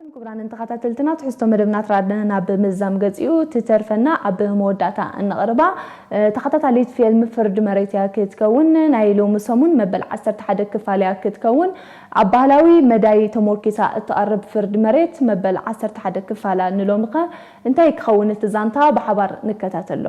ክቡራን ተኸታተልትና፣ ትሕዝቶ መደብና ትራድነ ናብ ምዛም ገጺኡ ትተርፈና ኣብ መወዳእታ እንቕርባ። እ፣ ተኸታታሊት ፊልም ፍርዲ መሬት እያ ክትከውን። ናይ ሎሚ ሰሙን መበል ዓሰርተ ሓደ ክፋል እያ ክትከውን። ኣብ ባህላዊ መዳይ ተሞርኪሳ እትቐርብ ፍርዲ መሬት መበል ዓሰርተ ሓደ ክፋላ ንሎምኸ እንታይ ክኸውን እቲ ዛንታ ብሓባር ንከታተሎ።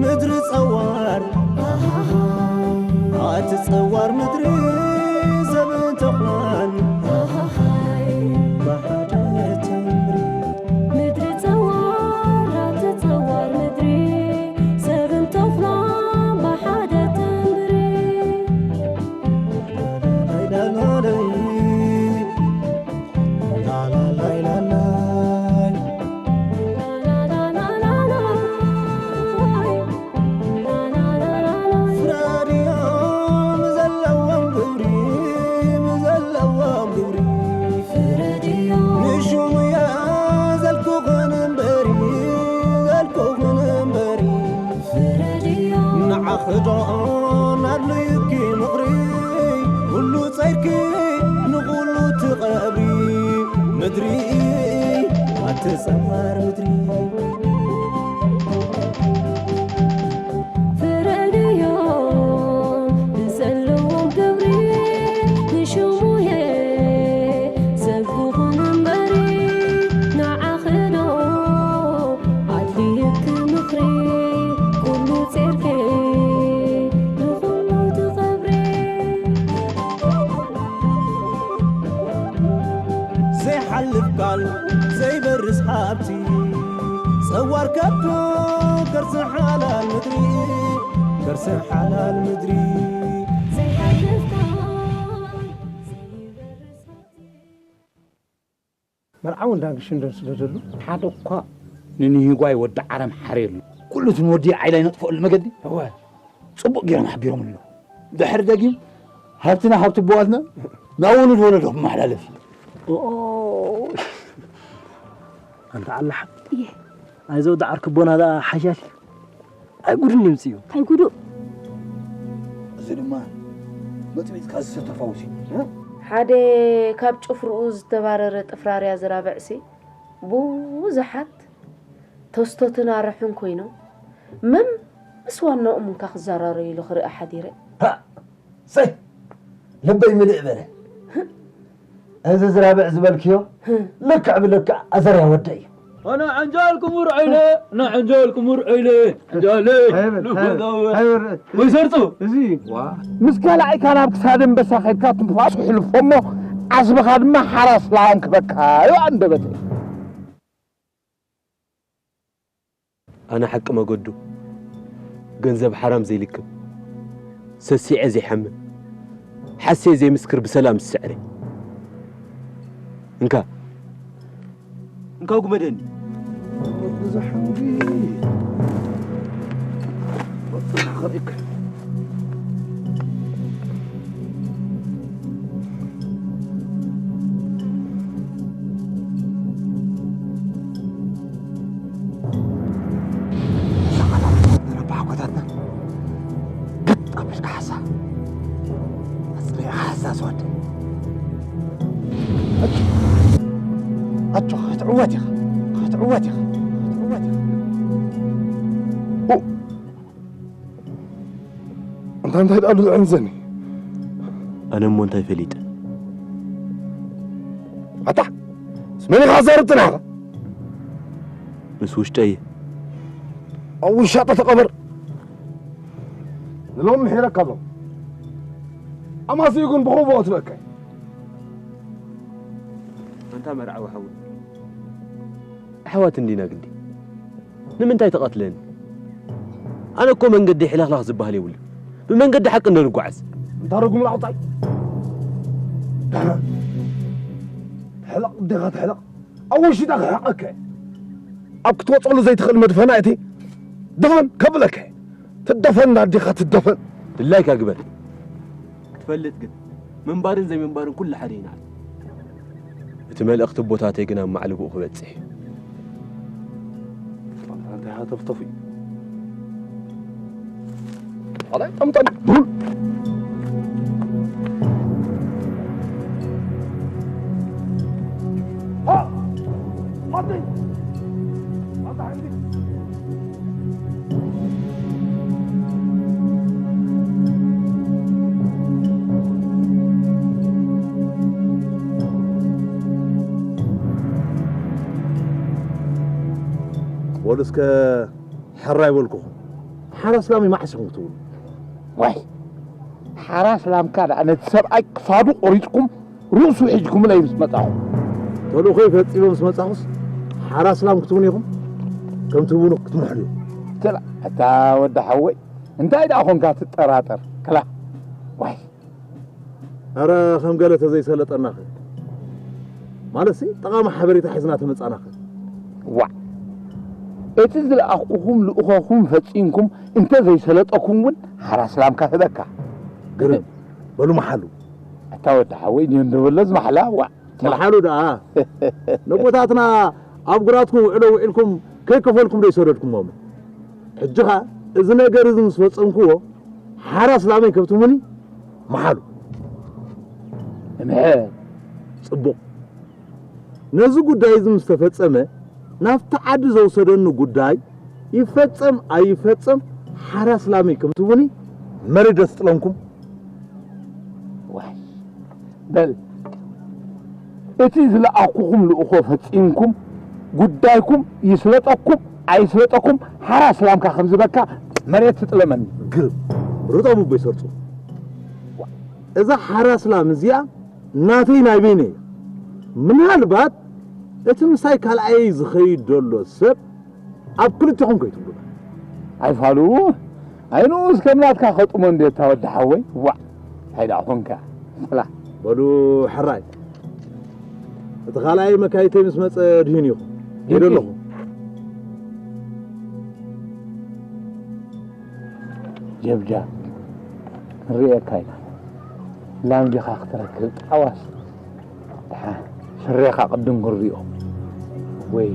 ምድሪ ጸዋር ኣቲ ጸዋር ምድሪ ሰብን ተኹላን ብሓደ ተምሪ። ምድሪ ጸዋር ኣቲ ጸዋር ምድሪ ሰብን ተኹላን ብሓደ ተምሪ። ፍረድዮም ዘለዎም ግብሪ፣ ብዘለዎም ግብሪ። ንሹምያ ዘልኩኽን እምበሪ፣ ዘልኩኽን እምበሪ። ንዓኺ ዶ ናድልዩኪ ምኽሪ፣ ኩሉ ጸይርኪ ንኹሉ ትቐብሪ። ምድሪ ኣቲ ጸዋር ምድሪ። ፍረድዮም ብዘለዎም ግብሪ፣ ንሽሙየ ዘልኩኽን እምበሪ። ንዓኺ ዶ ኣድልየኪ ምኽሪ፣ ኩሉ ጸይርኪ ንኹሉ ትቐብሪ። ዘይሓልፍ ቃል ዘይበርስ ሃብቲ ጸዋር ከብዱ ከርሲ ሓላል ምድሪ፣ ከርሲ ሓላል ምድሪ። ዘይሓልፍ ቃል ዘይበርስ ሃብቲ። መርዓዊ እንዳ ግሽንዶን ስለ ዘሎ ሓደ እኳ ንንሂጓይ ወዲ ዓረም ሓርየሉ። ኩሉ እቲ ንወዲ ዓይላ ይነጥፈሉ መገዲ እወ ጽቡቕ ገይሮም ሓቢሮምሉ። ድሕሪ ደጊም ሃብትና ሃብቲ ኣቦዋትና ናብ ውሉድ ወለዶ ክመሓላለፍ እዩ። ኣንታ ዓላ ሓቂ እየ። ኣይዞ ደዓር ክቦና ደኣ ሓያል እዩ። ኣይ ጉድ እንድምፅኡ። ኣይ ጉዱ። እዚ ድማ መጥሚጥካ ዝስተ ፈውሲ እዩ። ሓደ ካብ ጭፍርኡ ዝተባረረ ጥፍራርያ ዝራብዕሲ ብዙሓት ተስቶትን ኣረሑን ኮይኖም መምስ ዋናኦም እንካ ክዘራረዩሉ ክርኢ ሓዲረ። ሃ! ሰይ! ልበይ ምልእ በለ። እዚ ዝራብዕ ዝበልክዮ ልክዕ ብልክዕ ኣዘርያ ወደይ እዩ። ኣነ ዕንጃል ክሙር ዒለ፣ ኣነ ዕንጃል ክሙር ዒለ፣ ዕንጃለይ ንጎዳወ። ወይ ሰርጹ። እዚ ዋ። ምስ ካልኣይካ ናብ ክሳድ ኣንበሳ ከድካ ትንፋሱ ሕልፎ እሞ ዓስብኻ ድማ ሓራስ ለኣም ክበካ እዩ ኣንደበተይ። ኣነ ሓቂ መገዱ ገንዘብ ሓራም ዘይልክም ሰሲዐ ዘይሓምም ሓስየ ዘይምስክር ብሰላም ዝስዕር እየ። እንካ እንካ ጉመደኒ። ኣባሓጎታትና ግጥ ኣቢልካ ሓሳ ኣፅሊእኻ ሓሳ ዝወደ ኣጆኻ ክትዕወት ኢኻ ክትዕወት ኢኻ ክትዕወት ኢኻ እንታይ እንታይ ደኣሉ ዝዕንዘኒ ኣነ እሞ እንታይ ፈሊጠ ኣታ ስመኒ ካዛርብ ጥናኻ ምስ ውሽጠይ ኣብ ውሻጠ ተቐበር ንሎም ምሒረካ ኣሎ ኣማስኡ ግን ብኸቦ ትበቀ ኣንታ መርዓዊ ሓው ኣሕዋት እንዲና ግዲ ንምንታይ ተቐትለኒ ኣነ እኮ መንገዲ ሕልኽላኽ ዝበሃል የብሉ ብመንገዲ ሓቂ እንዶ ንጓዓዝ እንታ ርጉም ላቑጣይ ሕለቕ ዲኻ ትሕለቕ? ኣብ ውሽጣ ክሕቐከ። ኣብ ክትወጸሉ ዘይትኽእል መድፈና እቲ ደፈን ከብለከ። ትደፈን ዲኻ ትደፈን? ድላይካ ግበር። ክትፈልጥ ግን፣ ምንባርን ዘይምንባርን ኩሉ ሓደ እዩ ንዓይ። እቲ መልእኽቲ ኣቦታተይ ግን ኣብ ማዕልብኡ ክበጽሕ እዩ። እንታይ ሃተፍተፉ እዩ? ኣላይ ጠምጠም ዱል። ሃ! ማተይ! ማታ ሓንቲ በሉ እስከ ሕራይ በልኩኹም። ሓራስ ላም መዓስ ኢኹም ክትብሉ? ዋይ፣ ሓራስ ላምካ ደኣ ነቲ ሰብኣይ ክሳዱ ቆሪጽኩም ርእሱ ሒዝኩምለይ ምስ መጻኹም። ተልእኾይ ፈጺመ ምስ መጻኹስ ሓራስ ላም ክትብሉ ኢኹም? ከም ትብሉ ክትምሕሉ። ትላ፣ ኣታ ወዲ ሓወይ፣ እንታይ ደኣ ኾንካ ትጠራጠር? ክላ፣ ዋይ። ኣረ ከም ገለ ተዘይሰለጠናኸ? ማለትሲ ጠቓሚ ሓበሬታ ሒዝና ተመጻናኸ? ዋዕ! እቲ ዝለኣኽኩኹም ልኡኸኹም ፈጺምኩም እንተ ዘይሰለጠኩም እውን ሓራስ ላምካ ትበካ። ግርም። በሉ መሓሉ። ኣታ ወዲ ሓወይ፣ እንዶ በሎ እዚ ማሕላ፣ ዋዕ! መሓሉ ደኣ። ነቦታትና ኣብ ግራትኩም ውዕሎ ውዒልኩም ከይከፈልኩም ዶ ይሰደድኩሞም? ሕጂ ኸኣ እዚ ነገር እዚ ምስ ፈጸምክዎ፣ ሓራስ ላመይ ከብትሙኒ መሓሉ። እምሐ። ጽቡቕ። ነዚ ጉዳይ እዚ ምስ ተፈጸመ፣ ናብቲ ዓዲ ዘውሰደኒ ጉዳይ ይፈጸም ኣይፈጸም፣ ሓራስ ላመይ ከምትቡኒ መሬት ዘስጥለንኩም። ዋይ፣ በል፣ እቲ ዝለኣኩኹም ልእኾ ፈጺምኩም፣ ጉዳይኩም ይስለጠኩም ኣይስለጠኩም፣ ሓራስ ላምካ ከም ዝበካ መሬት ትጥለመኒ። ግርም፣ ርጠቡ በይሰርጹ። እዛ ሓራስ ላም እዚኣ ናተይ ናይ በይነይ እያ። ምናልባት እቲ ምሳይ ካልኣየይ ዝኸይድ ዘሎ ሰብ ኣብ ክልቴኹም ከይትብሉና። ኣይፋሉ፣ ኣይ ንኡስ ከም ናትካ ከጥሞ እንዴታ ወዲ ሓወይ፣ ዋዕ፣ እንታይ ደኣ ኾንካ? ጽላ። በሉ ሕራይ፣ እቲ ካልኣይ መካይተይ ምስ መጸ ድሂን ኢኹም። ይደ ኣለኹ። ጀብጃብ፣ ንርእየካ ኢና። ላም ዲኻ ክትረክብ ጣዋስ? ደሓ፣ ስሬኻ ቅድም ክንሪኦ። ወይ።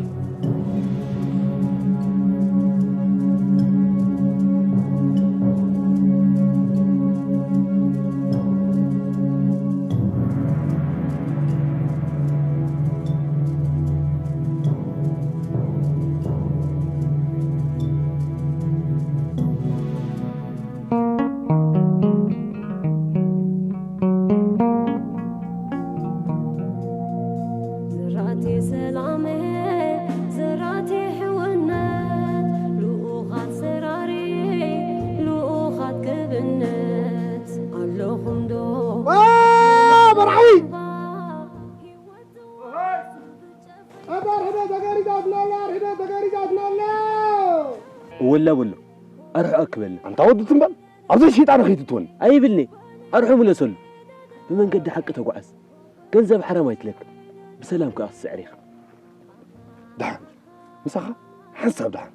ዝራእቲ ሰላም፣ ዝራእቲ ሕውነት፣ ልኡኻት ሰራሪ፣ ልኡኻት ክብነት፣ ኣለኹም ዶ? ዋ፣ መርዓዊ! ኣታ ኣርሕዶ ተገሪዛትና ኣላ፣ ኣርሕዶ ተገሪዛትና ኣላ። እወላ በሎ፣ ኣርሑ ኣክበልና። ኣንታ ወዲ ትምበል፣ ኣብዚ ሸይጣን ከይትትወኒ። ኣይብልኒ፣ ኣርሑ ምለሰሉ። ብመንገዲ ሓቂ ተጓዓዝ። ገንዘብ ሓራም ኣይትለክም። ብሰላም ከኣ ክትስዕር ኢኻ። ደሓን፣ ምሳኻ ሓንሳብ ደሓን።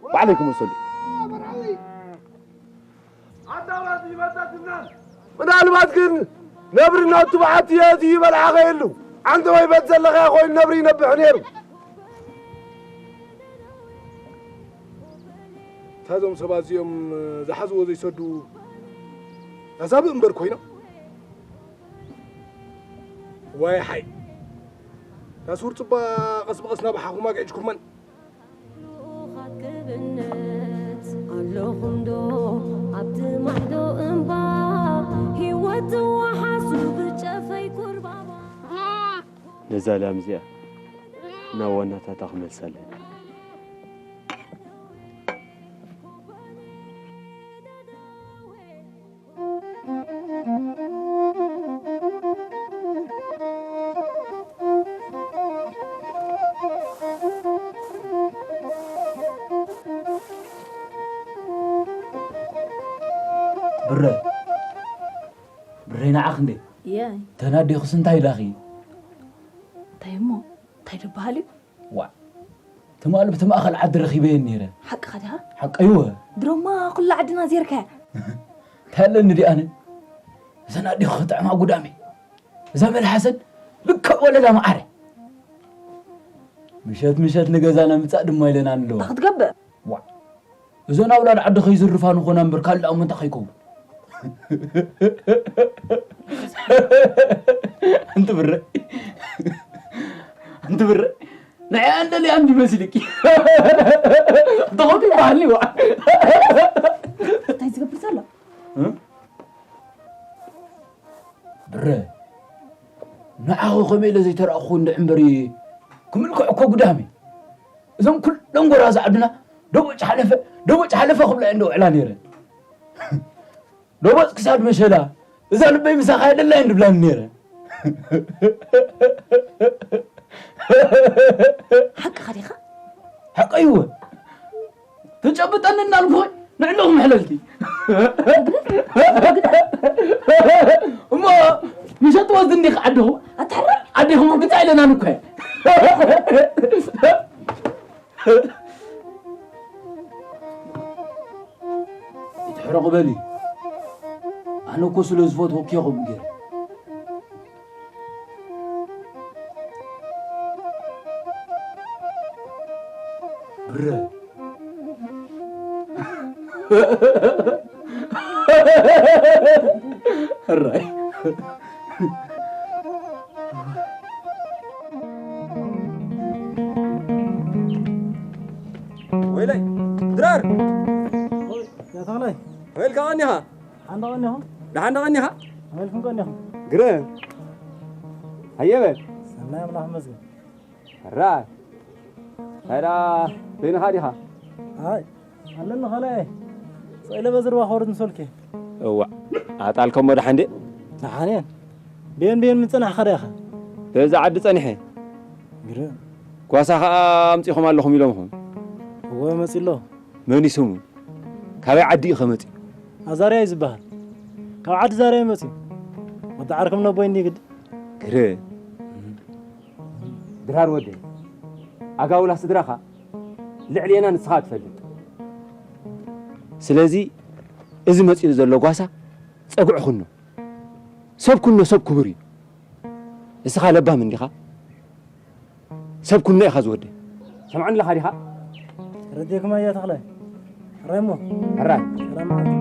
ባዕለይ ክመልሰሉ። ኣዳራሽ ይመጸትናል። ምናልባት ግን ነብሪ ናቱ በዓቲ እቲ ይበልዓ ከየሉ፣ ዓንተ ወይ በት ዘለኻዮ ኮይኑ ነብሪ ይነብሕ ነይሩ። እንታይ እዞም ሰባት እዚኦም ዝሓዝዎ ዘይሰዱ ኣዛብእ እምበር ኮይኖም? ዋይ ሓይ። እታ ስውር ጽባ ቀስ ብቐስ ናብ ሓኹም ኣግዒዝኩመን። ልኡኻት ክብነት ኣለኹም ዶ ኣብቲ ማዕዶ እምባ? ህይወት ትወሓሱ ብጨፈይ ኩርባባ። ነዛ ላም እዚኣ ናብ ዋናታታ ክመልሳ ኣለኒ። ብረ፣ ብረ ንዓኽ እንዴ? እየ። ተናዲኽስ እንታይ ኢላኺ? እንታይ እሞ? እንታይ ዝበሃል እዩ? ዋ፣ ትማሊ ብቲ ማእኸል ዓዲ ረኺበየን ነይረ። ሓቅኻ ዲኻ? ሓቀይወ። ድሮማ ኩላ ዓድና ዜርካያ። እንታይ ኣለኒ ዲኣነ? እዘን ኣዴኹ ክጥዕማ ጉዳመይ። እዛ መልሓሰን ልክዕ ወለላ መዓረ። ምሸት ምሸት ንገዛና ምጻእ ድማ ኢለና ኣለዋ። እንታይ ክትገብር? ዋ፣ እዘን ኣውላድ ዓዲ ከይዝርፋ ንኾና እምበር ካልእ እሞ እንታይ ከይከውን? ኣንቲ ብረ፣ ኣንቲ ብረ፣ ንዓይ ኣንደልያ እንዲ መስልኪ። ተኾቱ ይበሃል ዋ። እንታይ ዝገብር ዘሎ? እ? ብረ፣ ንዓኹ ከመይ ኢለ ዘይተራእኹ እንድዒ እምበሪ፣ ክምልክዕ እኮ ጉዳም እዩ። እዞም ኩሎም ጎራዙ ዓድና፣ ደቦጭ ሓለፈ፣ ደቦጭ ሓለፈ ክብላ እየን ውዕላ ነይረን። ደቦጭ ክሳድ መሸላ፣ እዛ ልበይ ምሳኻ የደላይን ድብላኒ ነይረን። ሓቅኻ ዲኻ? ሓቀይወ። ተጨብጠኒ እናልኩ ንዕለኹም ሕለልቲ። እሞ ምሸት ወዝ እንዲኽ ዓድኹ? ኣታ ሕራይ። ዓዲኹም ግጻ ኢለና ንኳ። ይትሕረቑ በሊ። ኣነ እኮ ስለ ዝፈትወኪ እየ ከምኡ ገይረ። ብረ። ሕራይ። ወይለይ፣ ድራር! ያ ተኽላይ። ወይልካ ቀኒኻ? ሓንዳ ቀኒኹም? ደሓን ዶ ቀኒኻ? ኣመልኩም ቀኒኹም? ግረ። ሃየ በል። ሰናይ ኣምላኽ ይመስገን። ሕራይ። ታዲያ በይንኻ ዲኻ? ኣይ፣ ኣለኒ ካልኣየ። ስቕ ኢለ በዚ ሩባ ክወርድ ምሰልኩ እየ። እዋእ፣ ኣጣልከሞ ደሓን ድየ? ደሓን እየን። ብየን ብየን ምጽናሕካ ዶ ኢኻ? በዛ ዓዲ ጸኒሐ። ግርም። ጓሳ ኸኣ ኣምጺኹም ኣለኹም ኢሎምኹም። እወ፣ መጺኡ ኣሎ። መን እዩ ስሙ? ካበይ ዓዲ እዩ ከመጺኡ? ኣዛርያ እዩ ዝበሃል። ካብ ዓዲ ዛርያ እዩ መጺኡ። ወዲ ዓርኩም ነቦይ እንዲ ግዲ። ግረ። ድራር ወደይ፣ ኣጋውላ ስድራኻ ልዕሌና ንስኻ ትፈልጥ። ስለዚ እዚ መጺኡ ዘሎ ጓሳ ጸጉዒ ኩኖ። ሰብ ኩኖ ሰብ ክቡር እዩ። እስኻ ለባም እንዲኻ? ሰብ ኩኖ ኢኻ ዝወደይ። ሰምዓኒ ኣለኻ ዲኻ? ረዲእኩም ኣያ ተኽላይ። ሕራይ እሞ። ሕራይ። ሰላም ማለት።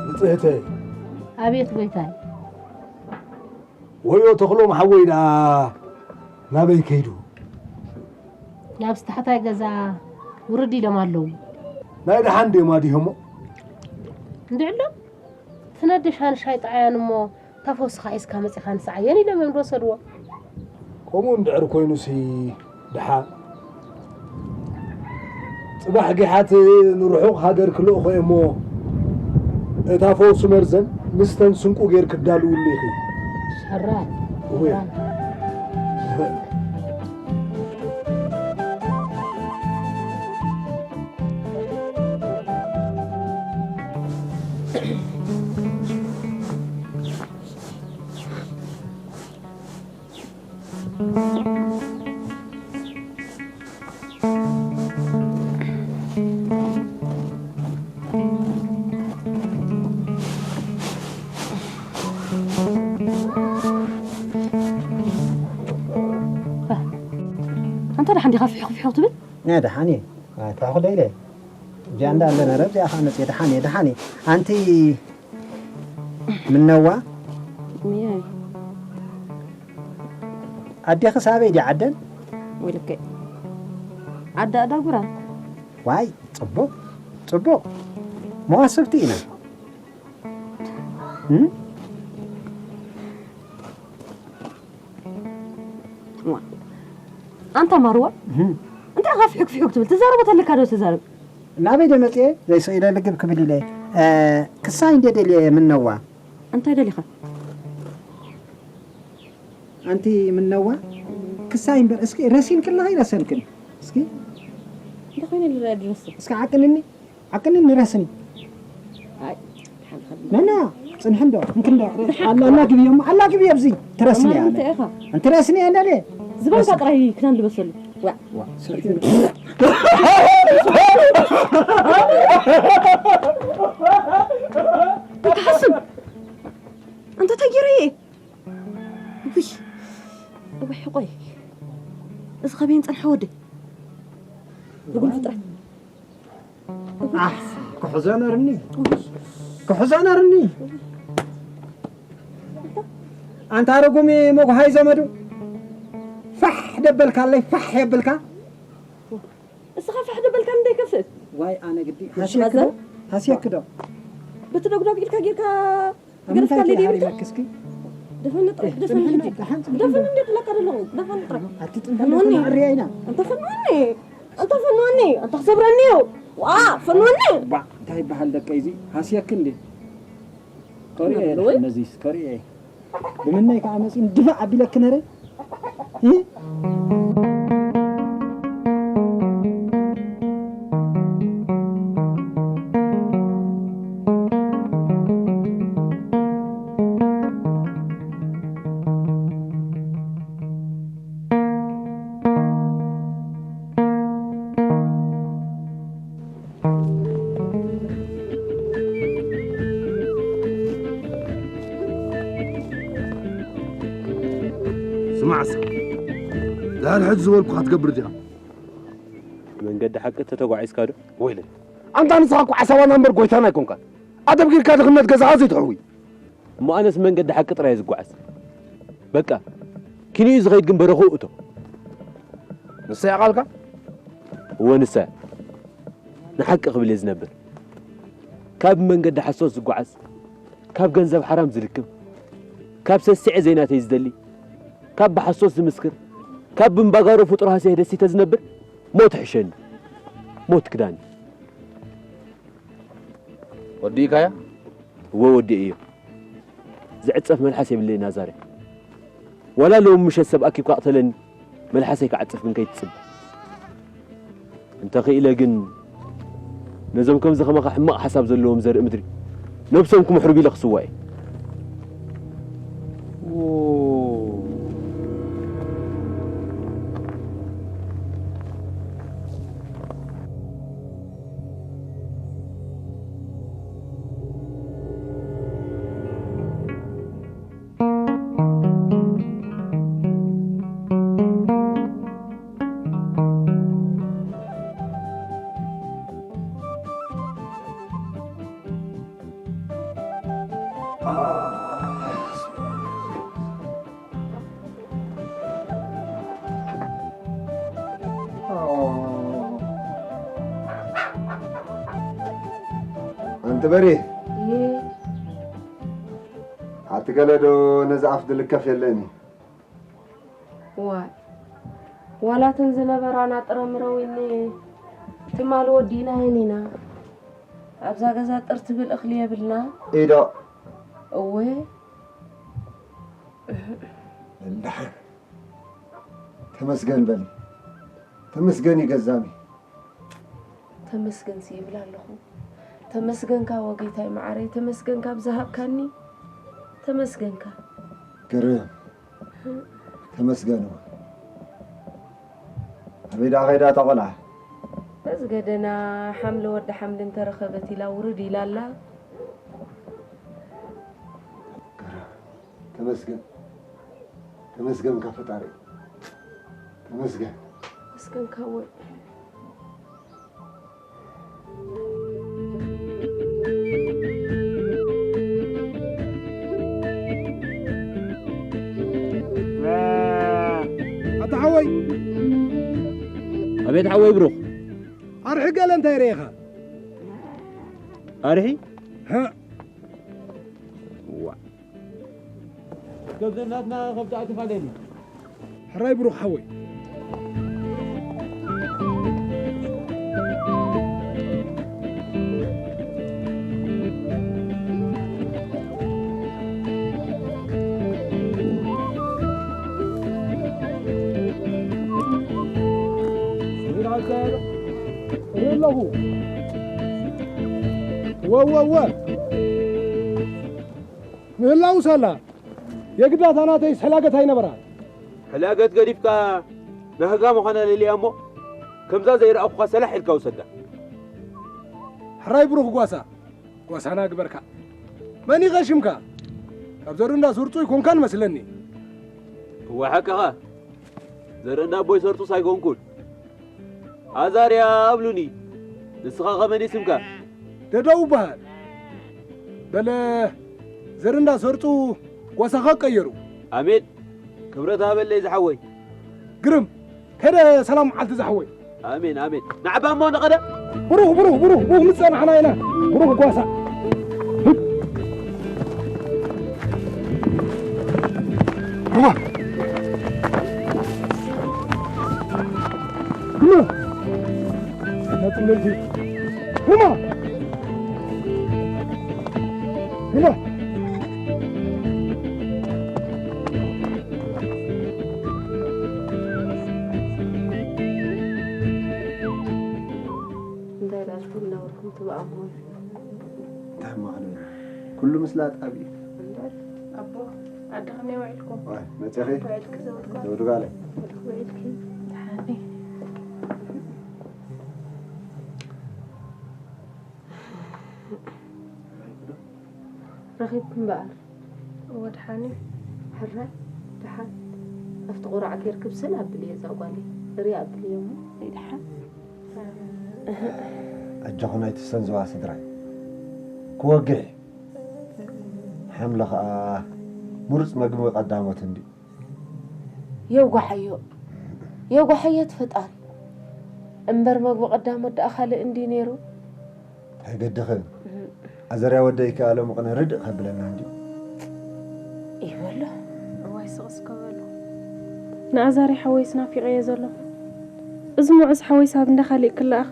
ንጽህተይ። ኣቤት ጎይታይ። ወዮ ተኽሎም ሓወይ ደኣ ናበይ ከይዱ? ናብ ዝተሓታይ ገዛ ውርድ ኢሎም ኣለዉ። ናይ ደሓን ድዮም ኣዲሆሞ? እንድዕሎም ትነድሽ ሃንሻይ ጠዓያን እሞ እታ ፈውስኻ ሒዝካ መጺኻ ንስዓየን ኢሎም እዮም ዝወሰድዎ። ከምኡ እንድሕር ኮይኑሲ ደሓን። ጽባሕ ጊሓት ንርሑቕ ሃገር ክልእኾ እየ እሞ፣ እታ ፈውሲ መርዘን ምስተን ስንቁ ጌርኪ ክዳልውሉ ኢኺ። ሰራይ። እወ። ኣንታ ደሓን ዲኻ ፍሕኹ ፍሕኹ ትብል? ናይ ደሓን እየ። ኣታ ኹለ ኢለ። እዚኣ እንዳ ኣለና ረብ እዚኣ ኸዓ መፅየ ደሓን እየ፣ ደሓን እየ። ኣንቲ ምነዋ? እየ። ኣዴኽስ ኣበይ ድያ ዓደን? ወልከ። ዓዲ ኣዳጉራ። ዋይ፣ ጽቡቕ፣ ጽቡቕ። መዋስብቲ ኢና። እም? ዋ፣ ኣንታ ማርዋ፣ እንታይ ኢኻ ፍሕግ ፍሕግ ትብል? ትዛረቦ ተለካ ዶ ትዛረብ? ናበይ ዶ መጽኤ? ዘይስቕ ኢለ ልግብ ክብል ኢለ። እ፣ ክሳይ እንደ ደልየ ምነዋ። እንታይ ደሊኻ? ኣንቲ ምነዋ? ክሳይ እምበር፣ እስኪ ረሲንክላ ኣይረሰንክን? እስኪ እንተ ኮይነ ልረአ ድረስ። እስኪ ዓቅንኒ፣ ዓቅንኒ ረስኒ። ኣይ፣ ሓንሓን። ነና፣ ጽንሕ እንዶ፣ እንክንዶ። ኣላ፣ ኣላ ግብዮ፣ ኣላ ግብዮ ኣብዚ። ትረስኒ ኣላ። እንታይ ኢኻ? ኣንቲ ረስኒ ኣላ ደ? ዝባንካ ጥራይ ክዳን ልበሰሉ። ዋ። ዋ፣ ሰልፊ። እንታይ ሓስብ? ኣንታ እንታይ ገይረ እየ? ውይ፣ እውሕ፣ ቆይ። እዚ ኸበየን ጸንሐ ወደ? ብጉል ፍጥረት። ኣሕ፣ ክሕዞ ነርኒ። ክሕዞ ነርኒ። ኣንታ ርጉም መጉሃይ ዘመዱ። ፋሕ ደበልካለይ፣ ፋሕ የብልካ። እስኻ ፋሕ ደበልካ እንደ ይከፍእ። ዋይ፣ ኣነ ግዲ። እሺ፣ ሃስየክ ዶ? ባዛ? ሃስየክ ዶ? በቲ ዶግዶግ ኢልካ ጌርካ ኣብ ምንታይ ገርፍካ ለዲ ትሃሪ ይብልካ? መክስኪ? ደፈኒ ጥራሕ፣ ኤህ፣ ደፈኒ ጽንሕና፣ ሕጂ። ደሓን ጽንሕና። ደፈኒ እንዴት ለካ ደለኹ? ደፈኒ ጥራሕ። ኣቲ ጽንሕና ፈንወኒ። ፈንወኒ። ኣርያይና። ኣንተ ፈንወኒ። ኣንተ ፈንወኒ። ኣንተ ክሰብረኒ እዩ። ዋ፣ ፈንወኒ። ባ፣ እንታይ ይበሃል ደቀይ እዚ? ሃስየክ እንዴ? ከሪኤ ኣለወይ? ነዚስ፣ ከሪኤ። ብምናይ ከዓ መፂን ድፋዕ ኣቢለክ ነረ? እ? ስማዕስ፣ ዳር ሕጂ ዝበልኩኻ ትገብር ዲኻ? መንገዲ ሓቂ ተተጓዒዝካ ዶ? ወይለይ፣ ኣንታ ንስኻ እኮ ዓሳባና እምበር ጎይታና ኣይኮንካን። ኣደብ ጌርካ ድኽነት ገዛኻ ዘይትሕውይ። እሞ ኣነስ መንገዲ ሓቂ ጥራይ እየ ዝጓዓዝ። በቃ፣ ኪንኡ ዝኸይድ ግን በረኽኡ እቶ። ንሳ እያ ቃልካ? እወ፣ ንሳ እያ። ንሓቂ ክብል እየ ዝነብር። ካብ መንገዲ ሓሶት ዝጓዓዝ፣ ካብ ገንዘብ ሓራም ዝልክም፣ ካብ ሰስዐ ዘይናተይ ዝደሊ፣ ካብ ብሓሶት ዝምስክር፣ ካብ ብምባጋሮ ፍጡር ሃስየ ደሲተ ዝነብር፣ ሞት ይሕሸኒ። ሞት ክዳኒ። ወዲእካያ? እወ፣ ወዲኤዮ። ዝዕጸፍ መልሓስ የብለይን ኣዛርያ። ዋላ ሎሚ ምሸት ሰብ ኣኪብካ ቅተለኒ፣ መልሓሰይ ክዓጽፍ ግን ከይትጽበ። እንተኽኢለ ግን፣ ነዞም ከምዚ ከማኻ ሕማቕ ሓሳብ ዘለዎም ዘርኢ ምድሪ፣ ነብሶም ክምሕሩ ቢለ ክስዋእ እየ። ኣንቲ በሬ፣ እየ። ኣቲ ገለ ዶ ነዚ ኣፍ ድልከፍ የለን እዩ? ዋይ፣ ዋላ እተን ዝነበራና ጥረ ምረዊኒ ትማሊ ወዲእናየን ኢና። ኣብዛ ገዛ ጥር ትብል እኽሊ የብልና። ኢዶ። እወ። በል ደሓን። ተመስገን በል። ተመስገን እዩ ገዛሚ። ተመስገንሲ ይብል ኣለኹ። ተመስገንካ ወጌታይ መዓረይ፣ ተመስገንካ ብዝሃብካኒ። ተመስገንካ። ግርም። ተመስገን እወ። ኣበይ ደኣ ኸይዳ እታ ቖልዓ? በዚ ገደና ሓምሊ ወዲ ሓምሊ እንተረኸበት ኢላ ውርድ ኢላ ኣላ። ግርም። ተመስገን። ተመስገንካ ፈጣሪ። ተመስገን። ተመስገንካ እወ። ኣታ ሓወይ። ኣቤት ሓወይ ብሩኽ። ኣርሒ ገለ እንታይ ርኢኻ? ኣርሒ? ሃ? ዋ። ከምዚ እናትና ከብቲ ኣይትፋለኒ። ሕራይ ብሩኽ ሓወይ። ኣለኹ። ወወወ ምህላው ሳላ የግዳታ ናተይ ሰላገት ኣይነበራ። ሕላገት ገዲፍካ ናህጋ ምዃና ለልያ እሞ፣ ከምዛ ዘይረኣኹኻ ሰላሕ ኢልካ ውሰዳ። ሕራይ ብሩኽ ጓሳ፣ ጓሳና ግበርካ። መን ኢኸ ሽምካ? ካብ ዘርኡ እንዳ ሰርጹ ይኮንካን መስለኒ። እወ ሓቅኻ፣ ዘርኢ እንዳ ኣቦይ ሰርጹስ ኣይኮንኩን። ኣዛርያ ኣብሉኒ። ንስኻ ኸመን እዩ ስምካ? ደደው በሃል። በለ ዘርኢ እንዳ ሰርጹ ጓሳኻ ቀየሩ። ኣሜን። ክብረት ሃበለይ ዝሓወይ። ግርም፣ ከደ ሰላም መዓልቲ ዝሓወይ። ኣሜን፣ ኣሜን። ንዓባ እሞ ንቐደ። ብሩኽ፣ ብሩኽ፣ ብሩኽ፣ ብሩኽ፣ ንጸናሕና ኢና። ብሩኽ ጓሳ። ሩባ። ሩባ። ነጥብ ነጥብ። ሩባ። ሩባ። እንታይ ዳልኩም ነበርኩም ትብኣሙ? እንታይ እሞ ክንብል? ኩሉ ምስላ ጣብ እዩ። እምበር፣ ኣቦ፣ ኣደ ከመይ ውዒልኩም? ዋይ፣ መጺኺ? ውዒልኪ ዘውድጓ? ዘውድጓ ኣለ። ውዒልኪ? ደሓን እየ። ረኺብኪ እምበኣር? እወ፣ ደሓን እዩ። ሕራይ፣ ደሓን። ኣብቲ ቁራዕ ጌርኪ ብስል ኣብልዮ እዛ ጓለይ። ርያ ኣብልዮ እሞ። ደሓን። ኣጆኹን ኣይትሰንዝዋ ስድራይ። ክወግሕ እዩ። ሓምለ ኸኣ ምሩጽ መግቢ ቀዳሞት እንድዩ። የውጓሓዮ፣ የውጓሓዮ እቲ ፈጣሪ። እምበር መግቢ ቀዳሞት ደኣ ካልእ እንድዩ ነይሩ። ኣይገድኽን። ኣዘርያ ወደይ ከኣ ሎሚ ቅነ ርድእ ከብለና እንድዩ። እዩ በሎ። እዋይ ስቕ እስከ በሉ። ንኣዛርያ ሓወይስ ናፊቐዮ ዘለኹ። እዚ ሙዑዝ ሓወይስ ኣብ እንዳ ካሊእ ክለኣኽ።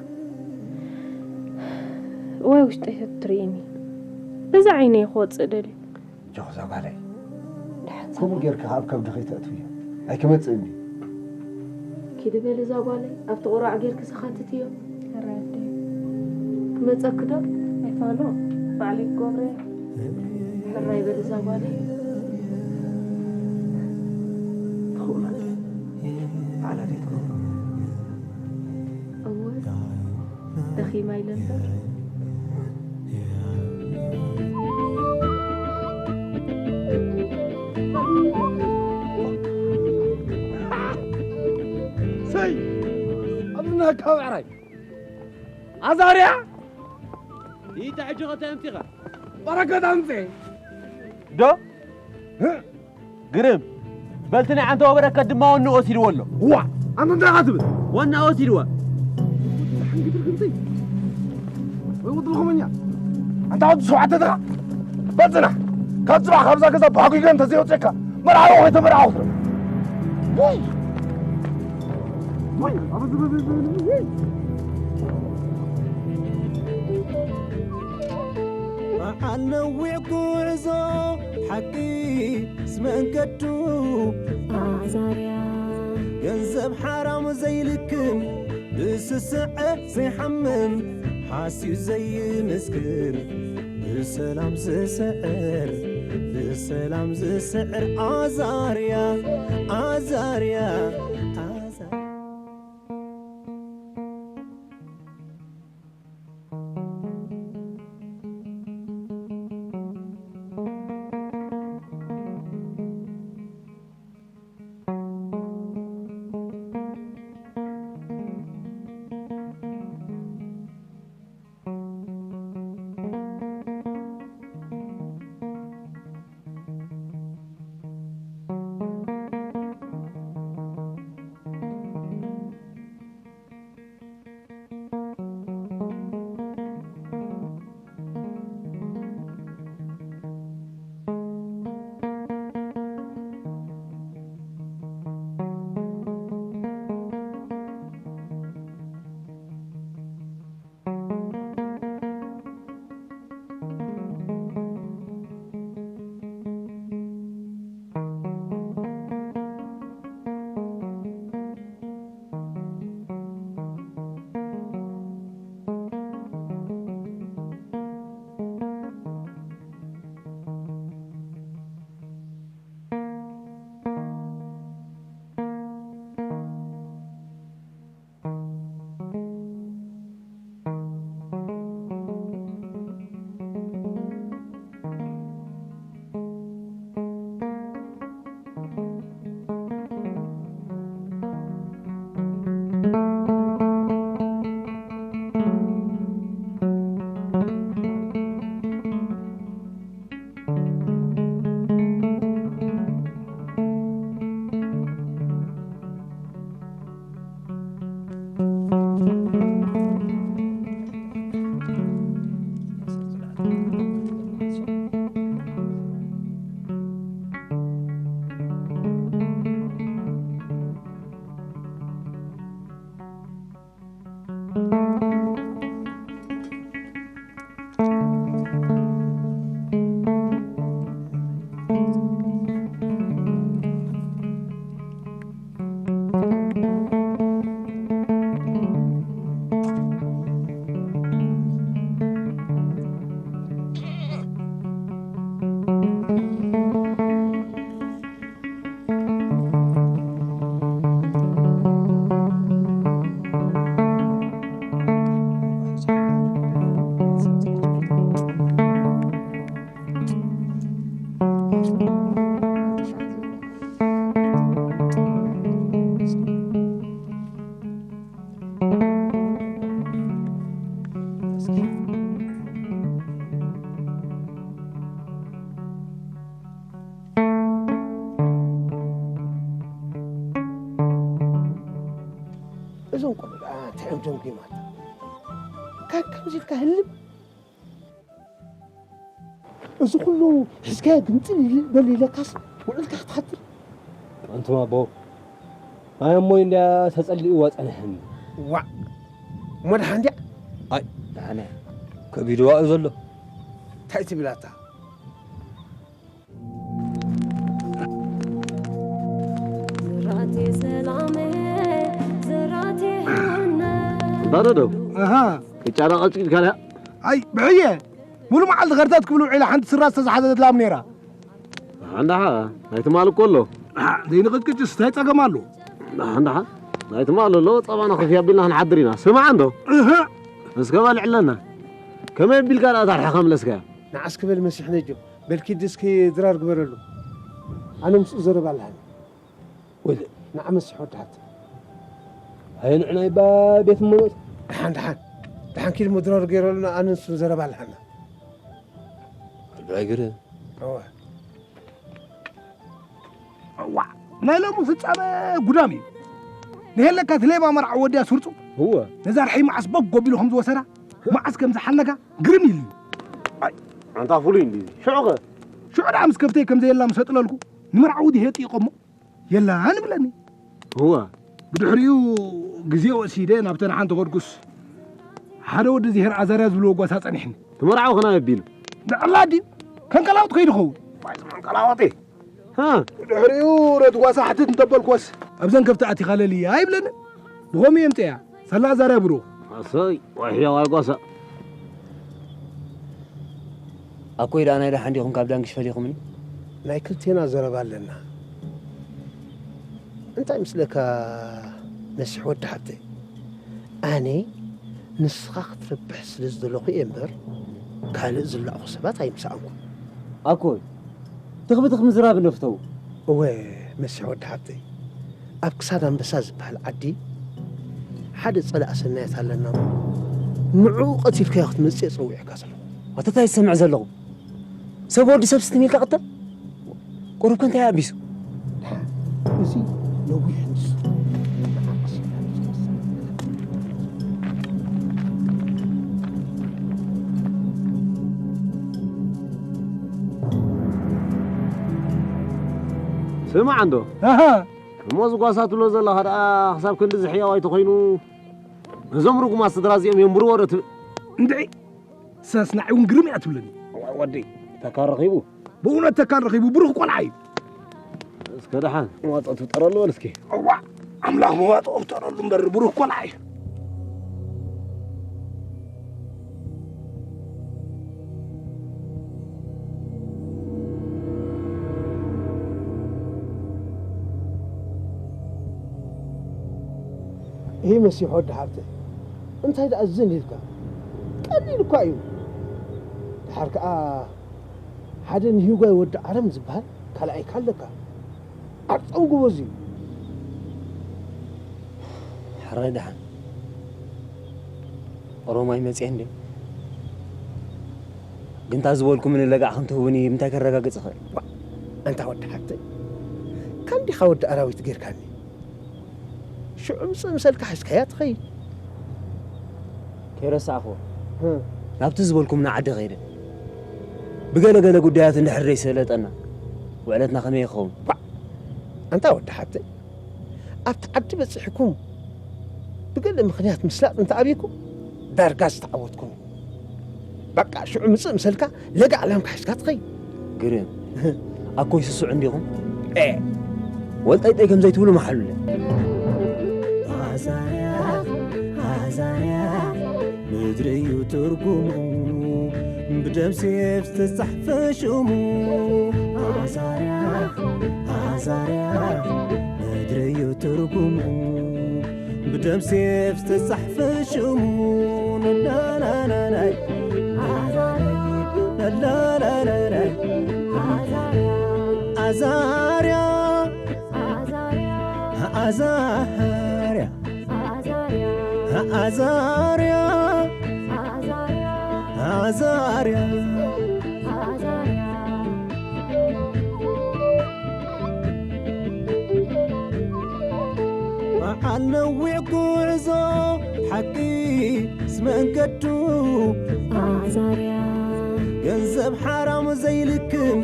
እዋይ ውሽጠይ ትርእይኒ። በዛ ዓይነይ ክወጽእ ደልዩ። ጆኽ እዛ ጓለይ። ደሓን ከምኡ ጌርካ ኣብ ከብድኺ ተእትውዮ። ኣይክመጽእን እዩ። ኪዲ በሊ እዛ ጓለይ፣ ኣብቲ ቁራዕ ጌርኪ ሰኻትትዮ። ሕራይ ኣደይ። ክመጸኪ ዶ? ኣይፋሎ፣ ባዕለይ ክገብሮ እየ። ሕራይ በሊ እዛ ጓለይ። ትኽእሎ ኣደ። ባዕላ ዘይትገብሮ። እወ፣ ደኺማ ኢለ እምበር። ሰይ! ኣብዚ ናካ ብዕራይ። ኣዛርያ! ይታ ሕጂ ኸ እንታይ ኣምጺኻ? በረከት ኣምጽኤ። ዶ? እ? ግርም! በልቲ ናይ ዓንተ ወበረከት ድማ ወንኡ ወሲድዎ ኣሎ። ዋ! ኣንተ እንታይ ኢኻ ትብል? ወንኣ ወሲድዋ። ሓንጊድር ግምቲ። ወይ ወዲ ለኸመኛ። ኣንታ ወዲ ሸውዓተ ተኻ? በል ጽናሕ። ካብ ጽባሕ ካብዛ ገዛ ብሓጒገ እንተዘይወጽእካ፣ መርዓዊ ወይ ተመርዓዊ ክትረፍ። ውይ! ውይ! ኣበዚ በዚ በዚ ውይ! በዓል ነዊሕ ጉዕዞ ሓቂ ምስ መንገዱ ኣዛርያ ገንዘብ ሓራም ዘይልክም ብስስዐ ዘይሓምም ሓስዩ ዘይምስክር ብሰላም ዝስዕር ብሰላም ዝስዕር ኣዛርያ ኣዛርያ ኣዛርያ እዞም ቆልዑ ደኣ እንታይ እዮም ደምጊማት? ካብ ከምዚ ኢልካ ህልም። እዚ ኩሉ ሒዝካዮ ግምጥል ይብል በል ኢለካስ ውዕልካ ክትሓድር። ኣንቱም ኣቦ፣ ኣነ እሞ እንድያ ተጸሊእዋ ጸኒሐኒ። ዋእ፣ እሞ ደሓን ድያ? ኣይ፣ ደሓን እያ። ከቢድዋ እዩ ዘሎ። እንታይ ትብል ኣታ? ዝራእቲ ሰላመ፣ ዝራእቲ ህውነ። ባዶ ዶ? ኣሃ። ቅጫ ዳ ቀጭቂጭካ ድያ? ኣይ፣ ብሕየ። ሙሉ መዓልቲ ከርተት ክብል ውዒለ ሓንቲ ስራ ዝተዝሓዘት ላም ነይራ። ደሓን ደሓ፣ ናይ ትማል እኮ ኣሎ። ደሓ፣ ዘይንቕጭቅጭስ እንታይ ጸገም ኣሎ? ደሓን ደሓ፣ ናይ ትማል ኣሎ፣ ጸባና ከፍያ ኣቢልና ክንሓድር ኢና። ስማዕ እንዶ። እህ። እስከ በልዕለና። ከመይ ኣቢልካ ደኣ ታርሕኻ መለስካያ? ንዓስ ክበል መሲሕ ነጆ። በል ኪድ እስኪ ድራር ግበረሉ። ኣነ ምስኡ ዘረባ ኣለሃኒ። ወደ ንዓ መሲሕ ወዲ ሓብቲ። ኣየ ንዕናይ ባ ቤት እሞ መጽ- ደሓን፣ ደሓን። ደሓን ኪድ እሞ ድራር ገይረሉ፣ ኣነ ንሱ ዘረባ ኣለሃና። ወዲ ኣይግርም። እወ። እዋ፣ ናይ ሎሚ ፍጻመ ጉዳም እዩ። ንሄለካ እቲ ሌባ መርዓ ወዲያ ስርጹ። እወ። ነዛ ርሒ መዓስ በጎ ቢሉ ከም ዝወሰዳ፣ መዓስ ከም ዝሓለጋ ግርም ኢሉ። ኣይ፣ ኣንታ ፍሉይ እንዲ። ሽዑ ኸ? ሽዑ ደኣ ምስ ከፍተይ ከም ዘየላ ምስ ኣጥለልኩ፣ ንመርዓዊ ድሄ ጥይቆሞ፣ የላን ብለኒ። እወ። ብድሕሪኡ ግዜ ወሲደ ናብተን ሓንቲ ከድኩስ፣ ሓደ ወዲ ዚሄር ኣዛርያ ዝብልዎ ጓሳ ጸኒሕኒ። ትመርዓዊ ኸና ኣቢሉ? ንዕላዲ፣ ከንቀላውጥ ከይዱ ኸውን። ዋይ፣ መንቀላወጢ። ሃ? ብድሕሪኡ ነቲ ጓሳ ሕትት እንተበልኩዎስ፣ ኣብዘን ከብቲ ኣቲኻ ለልያ ኣይብለንን። ብኸምኡ የምጽእያ። ሳላ ኣዛርያ ብሮ። ኣሰይ፣ ዋሕያ ዋይ ጓሳ። ኣኮይ ደኣ ናይ ደሓን ዲኹም ካብ ዳንግሽ ፈሊኹምኒ? ናይ ክልቴና ዘረባ ኣለና። እንታይ ምስለካ መሲሕ ወዲ ሓብተይ? ኣነ ንስኻ ክትረብሕ ስለ ዝደለኹ እየ እምበር፣ ካልእ ዝላእኹ ሰባት ኣይምሰኣንኩን። ኣኮይ፣ ትኽብትኽ ምዝራብ ነፍተው። እወ፣ መሲሕ ወዲ ሓብተይ፣ ኣብ ክሳድ ኣንበሳ ዝበሃል ዓዲ ሓደ ጸላእ ሰናያት ኣለና እሞ፣ ንዕኡ ቀቲልካዮ ክትመጽእ እየ ጸዊዕካ ዘለኹ። ኣታ እንታይ ዝሰምዕ ዘለኹ? ሰብ ወዲ ሰብ ስትም ኢልካ ቅተል? ቁሩብ ከ እንታይ ኣቢሱ? ደሓን፣ እዚ ነዊሕ ንሱ። ስማዕ እንዶ። ኣሃ። እሞ ዝጓሳ ትብሎ ዘለኻ ደኣ ክሳብ ክንድዚ ሕያዋይ ተኾይኑ፣ ነዞም ርጉማት ስድራ እዚኦም የንብርዎ ዶ ትብል? እንድዒ፣ ሰስ ንዓይ እውን ግርም እያ ትብለኒ። እዋይ ወደይ፣ ተካል ረኺቡ። ብእውነት ተካል ረኺቡ፣ ብሩኽ ቆልዓ እዩ። እስከ ደሓን መዋጽኦ ትፍጠረሉ በል እስኪ። እዋ፣ ኣምላኽ መዋጽኦ ፍጠረሉ እምበር፣ ብሩኽ ቆልዓ እዩ። ይህ መሲሕ ወዲ ሓብተይ፣ እንታይ ደኣ ዝን ኢልካ? ቀሊል እኳ እዩ። ደሓር ከኣ ሓደ ንሂጓይ ወዲ ዓረም ዝበሃል ካልኣይካ ኣለካ። ዓርጾም ጎበዝ እዩ። ሕራይ ደሓን። ኦሮማይ መጽኤ እንዴ? ግን እታ ዝበልኩ ምንለጋዕ ክንትህቡኒ ብምንታይ ከረጋግጽ እኽእል? ዋ፣ ኣንታ ወዲ ሓብተይ፣ ካን ዲኻ ወዲ ኣራዊት ጌርካኒ? ሽዑ ምጽእ ምሰልካ ሒዝካያ ትኸይድ። ከይረሳዕኹዎ፣ እ። ናብቲ ዝበልኩምና ዓዲ ኸይደ። ብገለ ገለ ጉዳያት እንድሕር ደይሰለጠና፣ ውዕለትና ከመይ ይኸውን? ኳዕ! ኣንታ ወዲ ሓብተይ፣ ኣብቲ ዓዲ በጺሕኩም ብገለ ምኽንያት ምስላጥ እንተ ኣብይኩም፣ ዳርጋ ዝተዓወትኩም። በቃ፣ ሽዑ ምጽእ ምሰልካ ለጋ ዕላምካ ሒዝካ ትኸይድ። ግርም። ኣኮይ ስሱዕ እንዲኹም? ኤ! ወልጠይጠይ ከም ዘይትብሉ መሓሉለ። ኣዛርያ፣ ኣዛርያ፣ ምድሪ እዩ ትርጉሙ፣ ብደም ሴፍ ዝተጻሕፈ ሽሙ። ኣዛርያ፣ ኣዛርያ፣ ምድሪ እዩ ትርጉሙ፣ ብደም ሴፍ ዝተጻሕፈ ሽሙ። ናናናናይ፣ ናናናናይ፣ ኣዛርያ፣ ኣዛርያ፣ ኣዛርያ፣ ኣዛርያ፣ ኣዛርያ። በዓል ነዊሕ ጉዕዞ ሓቂ ዝመንገዱ ኣዛርያ። ገንዘብ ሓራም ዘይልክም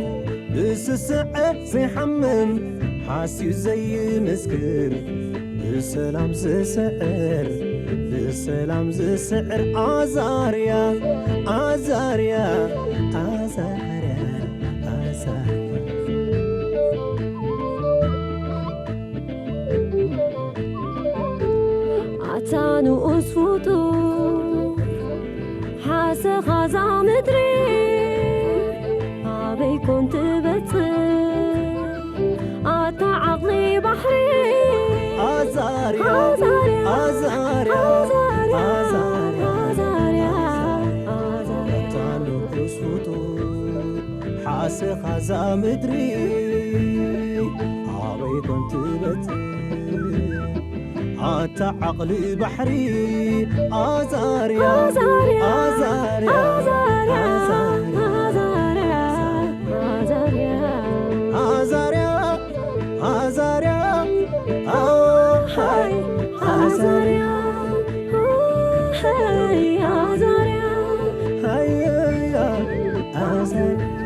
ብስስዐ ዘይሓምም ሓስዩ ዘይምስክር ብሰላም ዝስዕር ብሰላም ዝስዕር ኣዛርያ ኣዛርያ ኣዛርያ ኣዛርያ ኣታ ንኡስ ፍጡር ሓሰኻ እዛ ምድሪ ኣበይ ኮን ትበጽሕ ኣታ ዓቕሊ ባሕሪ ኣዛርያ ኣዛርያ ኣዛርያ ኣዛርያ ኣዛርያ ኣታ ንኡስ ፍጡር ሓሰኻ እዛ ምድሪ ኣበይ ኮን ትበጽሕ ኣታ ዓቕሊ ባሕሪ ኣዛርያ ኣዛርያ ኣዛርያ ኣዛርያ ኣዛርያ ኣዛርያ ኣዛርያ ኣዛርያ ኣሃይ ኣዛርያ ኣሃይ ኣዛርያ ኣዛርያ